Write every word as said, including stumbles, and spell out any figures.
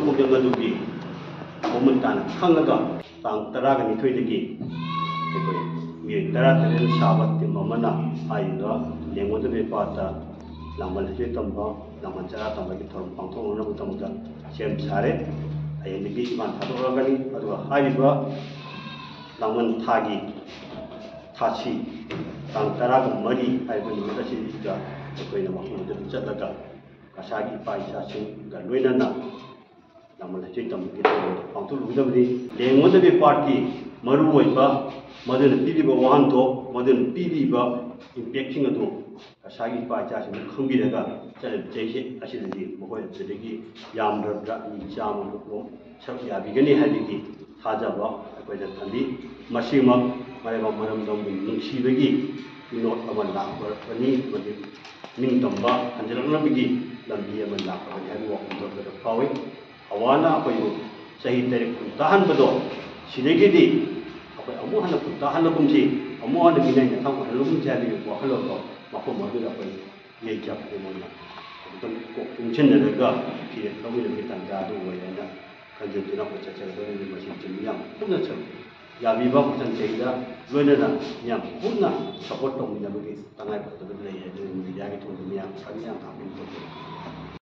ꯈꯣꯡꯖꯪ ꯑꯗꯨꯒꯤ ꯃꯃꯨꯠ ꯇꯥꯅ ꯈꯪꯂꯒ ꯇꯥꯡ ꯇꯔꯥꯒ ꯅꯤꯊꯣꯏꯗꯒꯤ ꯑꯩꯈꯣꯏ ꯃꯤꯑꯣꯏ ꯇꯔꯥ ꯇꯔꯦꯠꯅ ꯁꯥꯕ ꯇꯤꯝ ꯑꯃꯅ ꯍꯥꯏꯔꯤꯕ ꯂꯦꯡꯒꯣꯟꯗꯕꯤ ꯄꯥꯠꯇ ꯂꯥꯡꯕꯟ ꯍꯩꯖꯤꯡ ꯇꯝꯕ, ꯂꯥꯡꯕꯟ ꯆꯔꯥ ꯇꯝꯕꯒꯤ ꯊꯧꯔꯝ ꯄꯥꯡꯊꯣꯛꯅꯅꯕꯒꯤꯗꯃꯛꯇ ꯁꯦꯝ ꯁꯥꯔꯦ꯫ ꯍꯌꯦꯡꯗꯒꯤ ꯏꯝꯐꯥꯜ ꯊꯥꯗꯣꯛꯂꯛꯀꯅꯤ꯫ ꯑꯗꯨꯒ ꯍꯥꯏꯔꯤꯕ ꯂꯥꯡꯕꯟ ꯊꯥꯒꯤ ꯊꯥꯁꯤ ꯇꯥꯡ ꯇꯔꯥꯒ ꯃꯔꯤ ꯍꯥꯏꯔꯤꯕ ꯅꯨꯃꯤꯠ ꯑꯁꯤꯗ ꯑꯩꯈꯣꯏꯅ ꯃꯐꯝ ꯑꯗꯨꯗ ꯆꯠꯂꯒ ꯀꯁꯥꯔꯒꯤ ꯏꯄꯥ ꯏꯆꯥꯁꯤꯡꯒ ꯂꯣꯏꯅꯅ ꯂꯥꯡꯕꯟ ꯍꯩꯖꯤꯡ ꯇꯝꯕꯒꯤ ꯊꯧꯔꯝ ꯄꯥꯡꯊꯣꯛꯂꯨꯒꯗꯕꯅꯤ꯫ ꯂꯦꯡꯒꯣꯟꯗꯕꯤ ꯄꯥꯠꯀꯤ ꯃꯔꯨꯑꯣꯏꯕ, ꯃꯗꯨꯅ ꯄꯤꯔꯤꯕ ꯋꯥꯍꯟꯊꯣꯛ, ꯃꯗꯨꯅ ꯄꯤꯔꯤꯕ ꯏꯝꯄꯦꯛꯁꯤꯡ ꯑꯗꯨ ꯀꯁꯥꯔꯒꯤ ꯏꯄꯥ ꯏꯆꯥꯁꯤꯡꯅ ꯈꯪꯕꯤꯔꯒ ꯆꯠꯅꯕꯤ ꯆꯍꯤ ꯑꯁꯤꯗꯒꯤ ꯃꯈꯣꯏ ꯑꯗꯨꯗꯒꯤ ꯌꯥꯝꯗ꯭ꯔꯕꯗ ꯃꯤ ꯆꯥꯝꯃ ꯔꯣꯝ ꯁꯔꯨꯛ ꯌꯥꯕꯤꯒꯅꯤ ꯍꯥꯏꯕꯒꯤ ꯊꯥꯖꯕ ꯑꯩꯈꯣꯏꯗ ꯊꯝꯕꯤ꯫ ꯃꯁꯤꯃꯛ ꯃꯔꯩꯕꯥꯛ ꯃꯔꯝꯗꯝꯕꯨ ꯅꯨꯡꯁꯤꯕꯒꯤ ꯏꯅꯣꯠ ꯑꯃ ꯂꯥꯛꯄꯅꯤ ꯑꯃꯗꯤ ꯅꯤꯡꯇꯝꯕ ꯍꯟꯖꯤꯜꯂꯛꯅꯕꯒꯤ ꯂꯝꯕꯤ ꯑꯃ ꯂꯥꯛꯄꯅꯤ ꯍꯥꯏꯕ ꯋꯥꯐꯝꯗꯣ ꯑꯩꯈꯣꯏꯗ ꯐꯥꯎꯏ꯫ ꯍꯋꯥꯅ ꯑꯩꯈꯣꯏꯕꯨ ꯆꯍꯤ ꯇꯔꯦꯠ ꯈꯨꯟ ꯇꯥꯍꯟꯕꯗꯣ, ꯁꯤꯗꯒꯤꯗꯤ ꯑꯩꯈꯣꯏ ꯑꯃꯨꯛ ꯍꯟꯅ ꯈꯨꯟ ꯇꯥꯍꯜꯂꯒꯨꯝꯁꯤ, ꯑꯃꯨꯛ ꯍꯟꯅ ꯃꯤꯅꯥꯏ ꯃꯊꯪ ꯑꯣꯏꯍꯜꯂꯒꯨꯝꯁꯤ ꯍꯥꯏꯕꯒꯤ ꯋꯥꯈꯜꯂꯣꯟꯗꯣ ꯃꯐꯝ ꯑꯗꯨꯗ ꯑꯩꯈꯣꯏ ꯌꯩꯖꯕꯅꯤ꯫ ꯃꯣꯏꯅ ꯑꯃꯨꯛꯇꯪ ꯀꯣꯛ ꯄꯨꯟꯁꯤꯟꯅꯔꯒ ꯐꯤꯔꯦꯞ ꯂꯧꯃꯤꯟꯅꯕꯒꯤ ꯇꯥꯟꯖꯥ ꯑꯗꯨ ꯑꯣꯏ ꯍꯥꯏꯅ ꯈꯟꯖꯗꯨꯅ ꯑꯩꯈꯣꯏ ꯆꯠꯆꯒꯗꯕꯅꯤ꯫ ꯃꯁꯤ ꯆꯤꯡ ꯃꯤꯌꯥꯝ ꯄꯨꯟꯅ ꯁꯔꯨꯛ ꯌꯥꯕꯤꯕ ꯃꯊꯪ ꯆꯍꯤꯗ ꯂꯣꯏꯅꯅ ꯃꯤꯌꯥꯝ ꯄꯨꯟꯅ ꯁꯞꯄꯣꯔꯠ ꯇꯧꯃꯤꯟꯅꯕꯒꯤ ꯇꯉꯥꯏ ꯐꯗꯕ ꯂꯩ ꯍꯥꯏꯗꯨꯅ ꯃꯤꯗꯤꯌꯥꯒꯤ ꯊꯣꯡꯗ ꯃꯤꯌꯥꯝ ꯈꯪ ꯌꯥꯝ ꯊꯥꯛꯄꯤꯕ